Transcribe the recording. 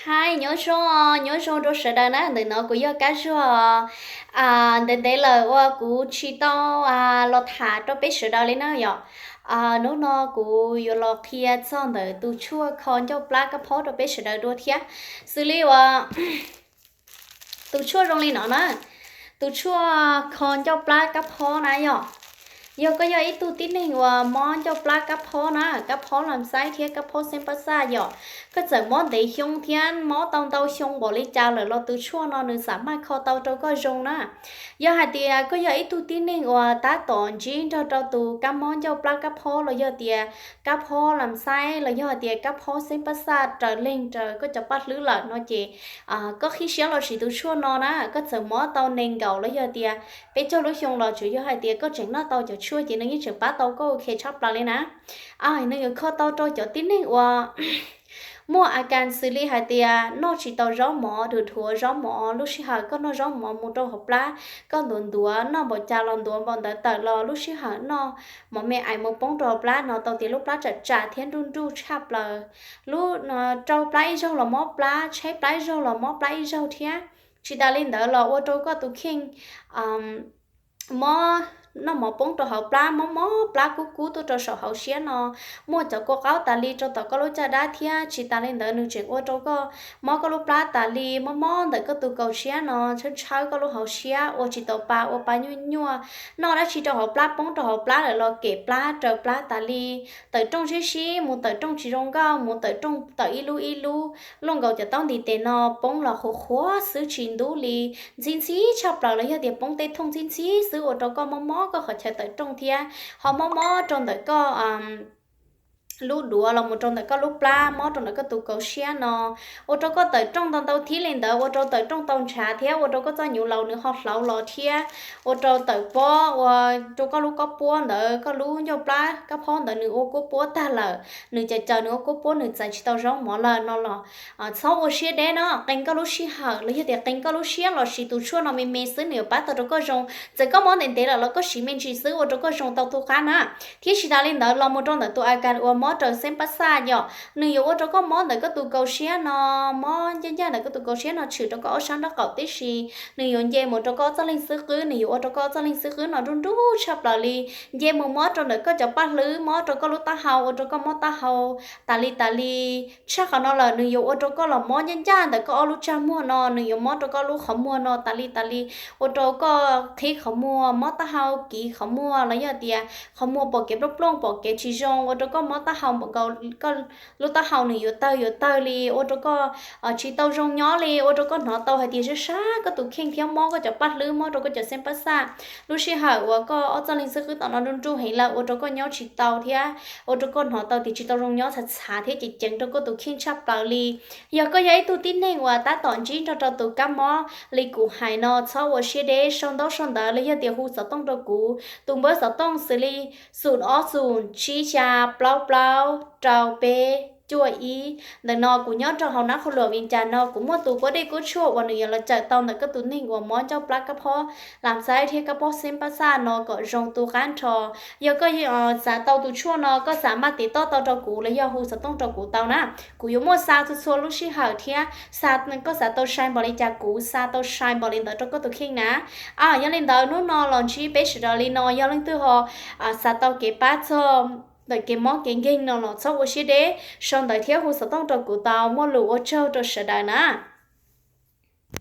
Hais nyob zoo, nyob zoo rau sawv daws na, ntawm no kuv yog Kab Zuag. Ntev ntev lawm uas kuv tsis tau los tham rau peb sawv daws li na yom. Hnub no kuv yuav los qhia txog ntawm tus tshuaj kho ncauj plab kab phob rau peb sawv daws dua thiab. Xws li uas tus tshuaj zoo li no na, tus tshuaj kho ncauj plab kab phob na yom. Yog koj yog ib tug tib neeg uas mob ncauj plab kab phob na, kab phob lam xaib thiab kab phob xeeb pab xaj yom, koj txawm mob ntev xyoo thiab mob tau ntau xyoo npaum li cas lawm los tus tshuaj no nws xam maj kho tau rau koj zoo na. Yog hais tias koj yog ib tug tib neeg uas tab tom ntsib nrog rau tus kab mob ncauj plab kab phob los yog tias kab phob lam xaib los yog hais tias kab phob xeeb pab xaj raws leeg raws koj cov paj hlwb lawm no ces koj qhib siab los siv tus tshuaj no na, koj txawm mob tau nees nkaum los yog tias peb caug lub xyoo los tsuas yog hais tias koj tseem noj tau cov tshuaj ces nws yeej tseem pab tau koj ok tshaj plaws li na. Nws yuav kho tau rau cov tib neeg uas muaj a kas xws li hais tias noj tsis tau zaub mov, dhuav dhuav zaub mov, lub sij hawm koj noj zaub mov mus rau hauv plab, koj ntuav ntuav noj npaum cas los ntuav npaum ntawd tawm los lub sij hawm noj mov me ais mus poob rau hauv plab no tau tias lub plab tsam tsam thiab nruj nruj tshaj plaws. Lub rau plab ib zaug los mob plab, tshaib plab ib zaug los mob plab ib zaug thiab. Tsis tas li ntawd los ua rau koj tus kheej mob, noj mov poob rau hauv plab, mob mob plab kub kub tuaj rau saum hauv siab no, muaj cov kua qaub tas li rau tom koj lub caj dab thiab. Tsis tas li ntawd nws tseem ua rau koj mob koj lub plab tas li, mob mob ntawm koj tus kaus siab no, tshawb tshawb koj lub hauv siab, ua tsis tau pa, ua pa nyuaj nyuaj, noj dab tsi rau hauv plab, poob rau hauv plab lawm los kem plab raws plab tas li, tawm rooj sib sib mus, tawm rooj tsis zoo nkauj mus, tawm rooj tawm ib lub ib lub, luaj nkaus cov taub ntiv tes no poob los qhuav qhuav xwb tsis ntub li, ntxhib ntxhib tshaj plaws los yog tias poob tej thooj ntxhib ntxhib xwb ua rau koj mob mob koj qhov chaw tawm rooj thiab ho mob mob rau ntawm koj lub duav los mus rau ntawm koj lub plab, mob rau ntawm koj tus kaus siab no, ua rau koj tawm rooj tau ntau thib li ntawd, ua rau tawm rooj tau ntshav thiab ua rau koj txoj nyuv laus nws ho hlauv los thiab, ua rau tawm pob, ua rau koj lub kob puab ntawd, koj lub ncauj plab kab phob ntawd nws ua kuab puab tag lawm, nws caws caws nws ua kuab puab, nws txais tsis tau zaub mov lawm no los txhob ua siab deb no, qee koj lub sij hawm los yog tias qee koj lub siab los siv tus tshuaj no me me xwb nws yuav pab tau rau koj zoo. Txawm koj mob ntev ntev lawm los koj siv me ntsis xwb ua rau koj zoo tau tu qab na. Thiab tsis tas li ntawd los mus rau ntawm tus a kas uas mob raws xeeb pab xaj yom, nws yuav ua rau koj mob ntawm koj tus kaus siab no, mob ncaj ncaj ntawm koj tus kaus siab no tshwm rau koj ob sab nraub qaum tib si, nws yuav nce mus rau koj ob txoj leeg xwb qwb, nws yuav ua rau koj ob txoj leeg xwb qwb no nruj nruj tshaj plaws li, nce mus mob rau ntawm koj cov paj hlwb, mob rau koj lub taub hau, ua rau koj mob taub hau tas li tas li. Tshaj qhov no lawm nws yuav ua rau koj los mob ncaj ncaj ntawm koj ob lub tsag muag no, nws yuav mob rau koj lub qhov muag no tas li tas li, ua rau koj qhib qhov muag, mob taub hau, kiv qhov muag los yog tias qhov muag pom kev plooj plooj, pom kev tsis zoo, ua rau koj mob taub hau npaum nkaus koj lub taub hau nws yuav tawg yuav tawg li, ua rau koj tsis tau zoo nyob li, ua rau koj hnov tau hais tias sab sab koj tus kheej thiab mob koj cov paj hlwb, mob rau koj cov xeeb pab xaj. Lub sij hawm uas koj ob txoj leeg xwb qwb tom no nruj nruj heev lawm ua rau koj nyob tsis tau thiab ua rau koj hnov tau tias tsis tau zoo nyob, txhav txhav thiab ceev ceev rau koj tus kheej tshaj plaws li. Yog koj yog ib tug tib neeg uas tab tom ntsib nrog rau tus kab mob li kuv hais no, txhob ua siab deb, sau ntaub sau ntawv los yog tias hu xov tooj rau kuv. Tus npawb xov tooj xws li xoom ob xoom tsib xya plaub plaub rau peb cuaj ib. Ntawm no kuv nyob rau hauv nab qhua luam Vias Cas no, kuv muaj tus kuab dej kuab tshuaj uas nws yuav los cawm tau ntawm koj tus neeg uas mob ncauj plab kab phob lam xaib thiab kab phob xeeb pab xaj no kom zoo tu qab nrho. Yog koj xav tau tus tshuaj no koj xav maj tiv toj tau rau kuv los yog hu xov tooj rau kuv tau na. Kuv yuav muaj xa txhua txhua lub sij hawm thiab xa, koj xav tau sai npaum li cas kuv xa tau sai npaum li ntawd rau koj tus kheej na. Yog li ntawd hnub no los ntsib peb sawv daws li no, yog leej twg ho xav tau kev pab txog ntawm kev mob kev nkeeg no los txhob ua siab deb, sau ntawv thiab hu xov tooj rau kuv tau. Muaj lus ua tsaug rau sawv daws na.